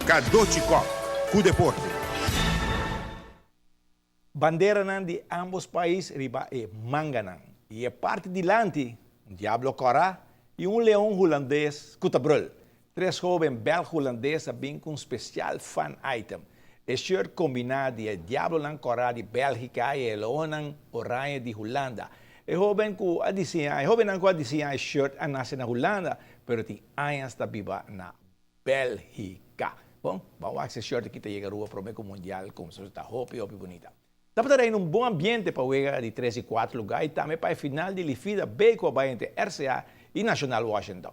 Cadochi Kock, cu deporte. Banderanan di ambos pais riba e manganan y e parti dilanti un diablo cora y un leon hulandes cu ta brul. Tres hoben Belg-Hulandes a bin cu un special fan item, e shirt combina di e diablonan cora di Belgica y e leonnan oranje di Hulanda. E hoben cu a diseña e hobennan cu a diseña e shirt a nace na Hulanda pero tin añas ta biba na Belgica. Bon, ban wak si e shirt aki ta yega Aruba prome cu Mundial cuminsa. Ta hopi hopi bunita. Tabata reina un bon ambiente pa wega di tres i cuatro lugar y tambe pa e final di Lifida B cu a bay entre RCA y Nacional Washington.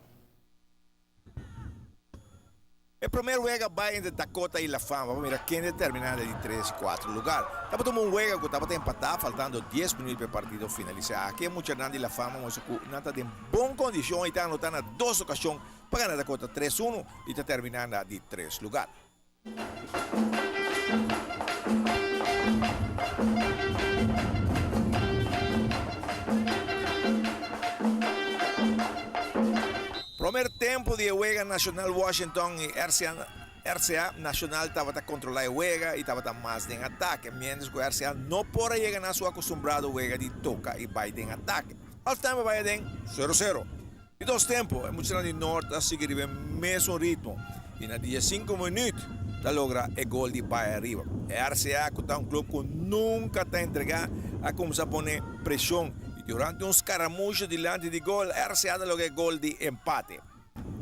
E promer wega bay entre Dakota y La Fama pa mira kende termina den di tres y cuatro lugar. Tabata un bon wega cu tabata empata faltando dies minuut pa e partido finalisa. Aki e muchanan di La Fama muestra cu nan ta den bon condicion y ta anota na dos ocasion pa gana Dakota tres uno y ta termina na di tres lugar. Promer tempo di e wega Nacional Washington y RCA Nacional tabata controla e wega y tabata mas den atake, mientras cu RCA no por a yega na su acostumbrado wega di toca y bay den atake. Half time a bay aden sero sero. Di dos tempo e muchanan di Noord a sigui riba e mesun ritmo y na diesinco minuut ta logra e gol di bay ariba. E RCA cu ta un club cu nunca ta entrega a cuminsa pone presion y durante un scaramucho dilanti di gol RCA ta logra e gol di empate.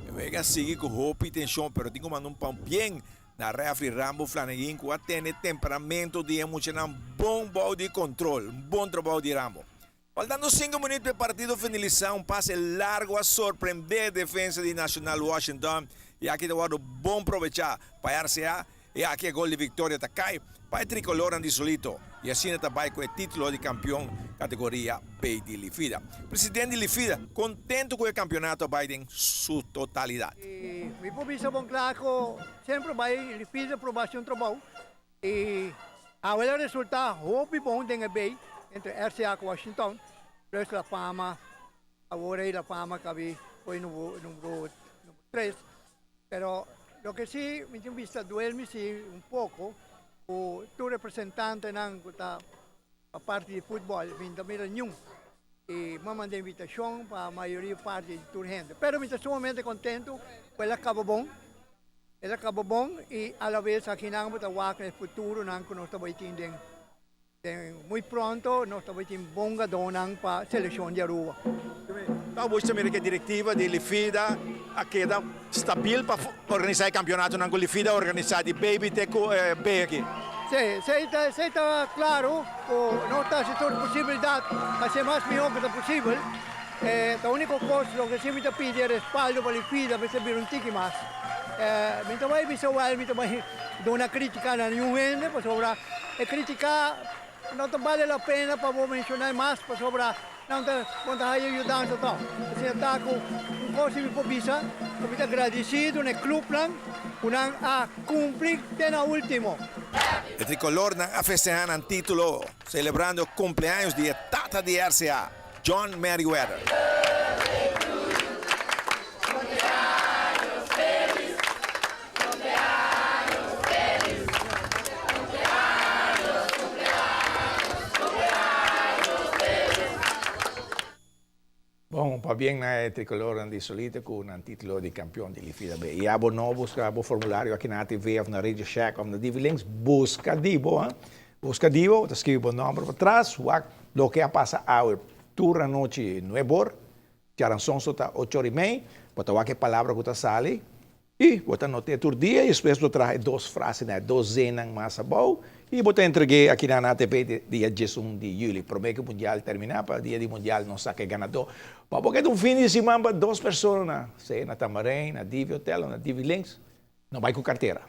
E wega a sigui cu hopi tension pero tin cu manda un pampien na refri Rambo Flanegin cu a tene temperamento di e muchanan bon bou di control. Un bon trabou di Rambo. Faltando sinku minuut pa e partido finalisá, un pase largu a sorprendé defensa di Nacional Washington i aki ta wòrdu bon probechá pa RCA i aki e gol di viktoria ta kai pa e trikolornan di Solito i asina ta bai ku e título di kampion kategoria B di Lifida. Presidente di Lifida kontentu ku e kampionato a bai den su totalidat. Mi por bisa bon kla ku semper bai Lifida proba hasi un trabou I awe a resulta hopi bon den e bay entre RCA ku Washington, plus La Fama, awor ei La Fama kabi poi numero tres. Pero loke si mi tin bista duel mi si un poko ku tur representantenan ku ta pa parti di futbol mi no ta mira niun. I mi a manda invitashon pa mayoria parti di tur hende. Pero mi ta sumamente kontentu ku el a kaba bon. El a kaba bon i alabes akinan bo ta wak na e futuronan ku nos ta bai tin den den muy pronto nos ta bai tin bon gadónan pa selekshon di Aruba. Tau bo ta mira ku e direktiva di Lifida a keda stabil pa organisá e kampionatonan ku Lifida a organisá di baby te ku B aki? Sí, esei ta esei ta klaro ku nos ta hasi tur posibilidat pa hasi e mas mihó ku ta posibel. Ta úniko kos loke si mi ta pidi e respaldo pa Lifida mester bira un tiki mas. Mi ta bai bisa wèl mi ta bai duna kritika na niun hende pasobra e kritika no ta bale la pena pa bo menshona e mas pasobra nan ta bo ta haya yudansa tòg. Asina ta ku un kos si mi por bisa ku mi ta gradisido na e klupnan ku nan a kumpli te na ultimo. E trikolornan a festeha nan titulo selebrando kumpleaños di e tata di RCA. John Meriwether. Bon, pabien na e tricolornan di Solita cu nan titulo di campeon di Lifida B. Y abo no busca bo formulario aki na ATV of na Radio Shack of na DV Links, busca di bo, ha. Busca di bo, ta scribi bo nomber patras, wak loke a pasa awe tur anochi nuebor, djaranson so ta ocho ora y mei, bo ta wak e palabra cu ta sali y bo ta not'e tur dia y despues bo traha e dos frasenan, e dos zinnan mas abou y bo ta entreg'e aki na ATV dia diesun di juli, prome cu mundial termina, pa dia di mundial nos saca e ganador. Pa bo keda un fin di siman pa dos persona, sea na Tamarijn, na Divi Hotel o na Divi Links, No bai ku kartera.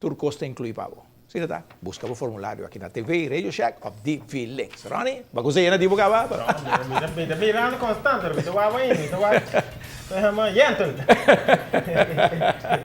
Tur kos ta inklui pa bo. Asina ta, buska bo formulario aki na TV, Radio Shack of DV Links. Ronnie, bo a kusa yena di bo kaba? No, mi ta mirando constant, pero mi ta wak ainda. Mi ta wak, mi ta yama Yentl.